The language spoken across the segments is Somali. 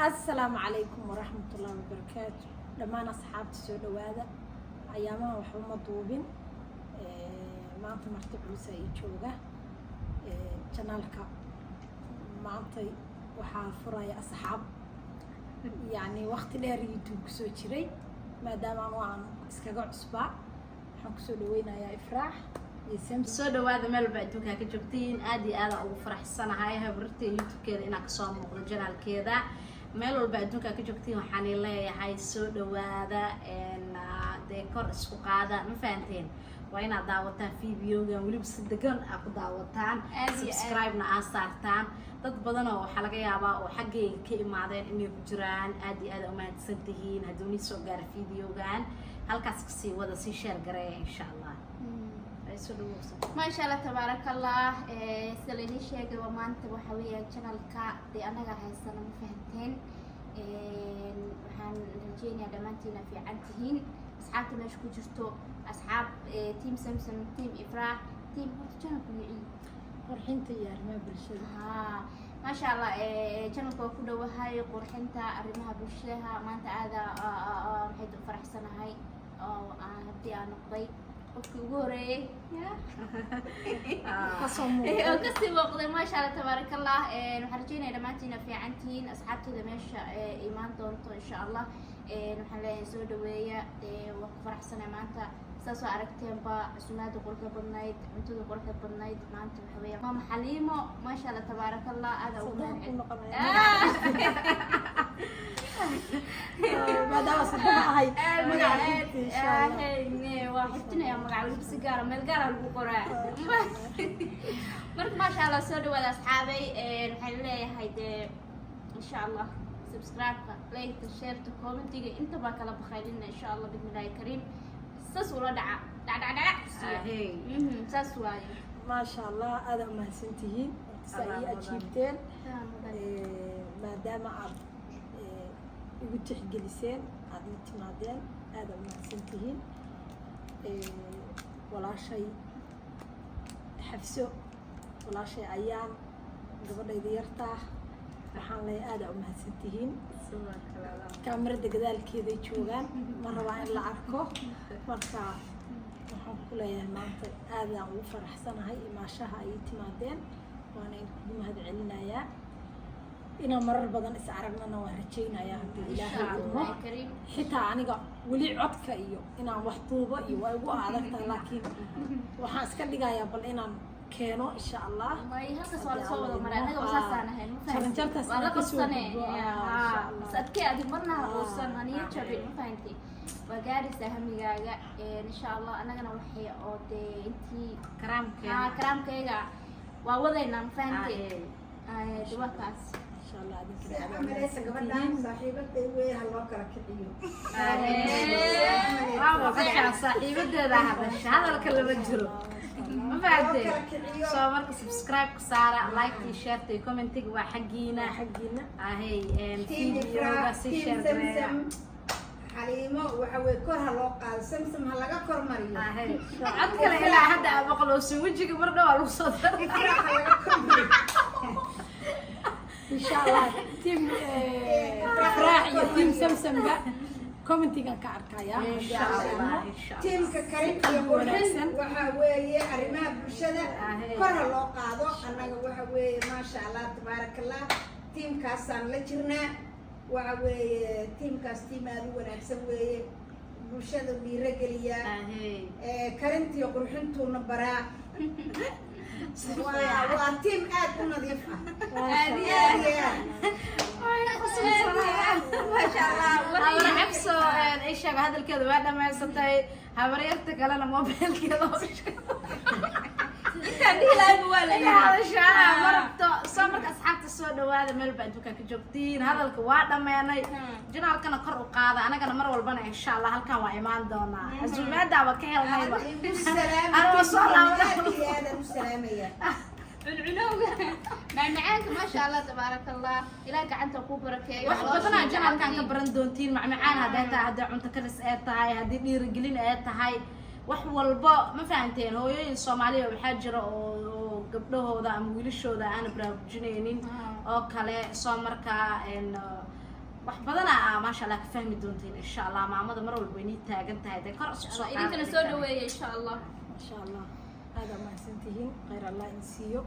Asalaamu calaykum waraxmatullaahi wabarakaatu. Dhammaan asxaabta, soo dhawaada. Ayaamaha waxba ma duubin. Maanta marti culusa ii jooga channelka. Maanta waxaa furaya asxaab, yacni waqti dheer YouTube kusoo jiray. Maadaama anu aan iskaga cusbaa, waxaan kusoo dhaweynayaa Ifraax iyo Samsam. Soo dhawaada meel walba adduunkaa ka joogtiin. Aad iyo aad aan ugu faraxsanahay habarta YouTube-keeda inaan kasoo muuqdo channelkeeda. Meel walba adduunkaa ka joogtiin, waxaan leeyahay soo dhawaada. Dee kor isku qaada, ma fahanteen? Waa inaad daawataan videogan, weliba si degan aa ku daawataan. Aad iyo aad. Subscribe-na aa saartaan. Dad badan oo waxaa laga yaabaa oo xaggayga ka imaadeen inay ku jiraan. Aad iyo aad aa umahadsan tihiin. Hadduu nii soo gaara videogan, halkaas kasii wada, sii share gareeya, insha Allah. Ay soo dhawowsan. Maasha Allah, tabaaraka Allah. Sida laydin sheegay, waa maanta waxa weeyaan channelka dee annaga haysano, ma fahanteen? Waxaan rajeynayaa dhammaantiina fiican tihiin, asxaabta meesha ku jirto, asxaab team Samsam, team Ifraax, team horta channelka magacii? Qurxinta iyo arrimaha bulshada. Haa, maasha Allah. Channelka waa ku dhowahay, qurxinta arrimaha bulshada. Maanta aada maxay u faraxsanahay oo aan haddii aan noqday qofkii ugu horeeyey kasoo oo muuqday. Kasii muuqday. Maasha Allah, tabaaraka Allah. Waxaan rajeynaya dhammaantiina fiican tihiin. Asxaabtooda meesha imaan doonto, insha Allah, waxaan leeyahay soo dhaweeya. Waan ku faraxsanahay maanta, saasoo aragteenba casumaada quruxda badnayd, cuntada quruxda badnayd. Maanta waxa weeya Maama Xaliimo. Maasha Allah, tabaaraka Allah, aada ugu Saddex ku mahadcelin. noqonaya maadaama saddex ahay magaca xigta, insha Allah. Waa xifdinaya magaca, weliba si gaara, meel gaara lagu qoraa. Marka maasha Allah, soo dhawaada asxaabay. Waxaan leeyahay dee insha Allah subscribe-ka, like-ta, share-ta, comment-iga, intaba kala bakhaylina, insha Allah, bismillahi kariim. Saas ula dhaca, dhac dhac dhac kusiiya. Ahey. Saas waaye. Maasha Allah, aada umahadsantihiin saa ii Allah. ajiibteen. Maadaama aad igu tixgeliseen, aada ii timaadeen, aada umahadsantihiin. Walaashay Xafso, walaashay Ayaan, gabadhayda yartaa, waxaan leeyahay aada umahadsantihiin. Kaamirada gadaalkeeday joogaan, ma rabaa in la arko. Marka waxaan ku leeyahay maanta aadaan ugu faraxsanahay imaashaha ay ii timaadeen, waana idinkugu mahad celinayaa. Inaan marar badan is aragnana waan rajaynayaa, haddii Ilaahay idmo. Bismillahi kariim. Xitaa aniga weli codka iyo inaan wax duubo iyo waa igu adagtahay, laakiin waxaan iska dhigayaa bal inaan keeno, insha Allah. May, halkaas waa lasoo wada maray, annaga waa saasaan ahayn, ma fahanti? Jaranjartaas Waa la inaan kasoo qabsane. gudbo, insha Allah. Is adkee adig, marna ha uusan haniyo jabin, ma fahanti? Waa gaaraysaa hamigaaga, insha Allah. Annagana waxay oo dee intii Karaamkeena. Karaamkayga waa wadaynaa, ma fahanti? Ahey. De waa kaas. Insha Allah, adinkana aad Malaysa gabadhan saaxiibaday wey, ha loo kala kiciyo. Waa maqashaa, saaxiibadeeda hadasha, hadalka lama jiro, ma fahanteen? Loo kala kiciyo. Soo marka subscribe ka saara, like iyo share iyo commentiga waa xaggiina. Xaggiina. Ahey. Team Videoga Ifraax, si team share gareeya. Samsam, Xaliimo waxa weye kor ha loo qaado, Samsam ha laga kor mariyo. Ahey, cod kale ilaa hadda aa maqloosin, wejiga mar dhow aa lagu soo daray. Ifraax ha laga kor mariyo. Insha Allah, team Ifraax iyo team Samsamba commentigan ka arkaya. Insha Allah, insha Allah. Tiimka karinta iyo Qalbi qurxin wanaagsan. Waxa weeye arrimaha bulshada Ahey. kor ha loo qaado. Annaga waxa weeye, maasha Allah, tabaaraka Allah, tiimkaasaan la jirnaa. Waxa weeye tiimkaas tiim aada u wanaagsan weeye, bulshada dhiirogeliyaa. Ahey. Karintiyo qurxintuuna baraa. Waa tiim aad u nadiif ah, Aad iyo aad iyo aad. Maasha Allah. Habar Xabso ay sheego, hadalkeeda waa dhamaysatay. Habaryarta kalena mobilkeeda Intaan dhihi lahaynba waa la yidhi. Hadashaa ma rabto. Soo marka asxaabta, soo dhawaada meel ba adduunka ka joogtiin. Hadalka waa dhameenay. Channelkana kor u qaada, anagana mar walbana, insha Allah, halkan waa imaan doonaa. Casuumaadaaba ka helnayba. Igu salaama. Anoo soo laabana. Aad iyo aadaan u salaamaya. Cuncunowga, macmacaanka, maasha Allah, tabaaraka Allah, Ilaah gacanta ku barakeeyo. Wax badanaa channelkan ka baran doontiin. Macmacaan hadday tahay, hadday cunto karis ee tahay, haddii dhiirigelin ee tahay, wax walbo, ma fahanteen? Hooyooyin Soomaaliya waxaa jira oo gabdhahooda ama wiilashooda aana baraarujinaynin oo kale. Soo markaa Wax badana aa maasha Allah ka fahmi doontiin insha Allah. Maamada mar walba inay taagan tahay dee kor isku soo Idinkana qaada. Soo dhaweeya insha Allah. Insha Allah, aada mahadsantihiin, khayr Allah in siiyo.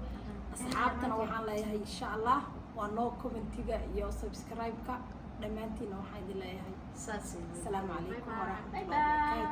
Asxaabtana waxaan leeyahay insha Allah waa noo commentiga iyo subscribe-ka. Dhammaantiina waxaan idin leeyahay Saas. asalaamu calaykum Bye waraxmatullahi bye. wabarakaatu.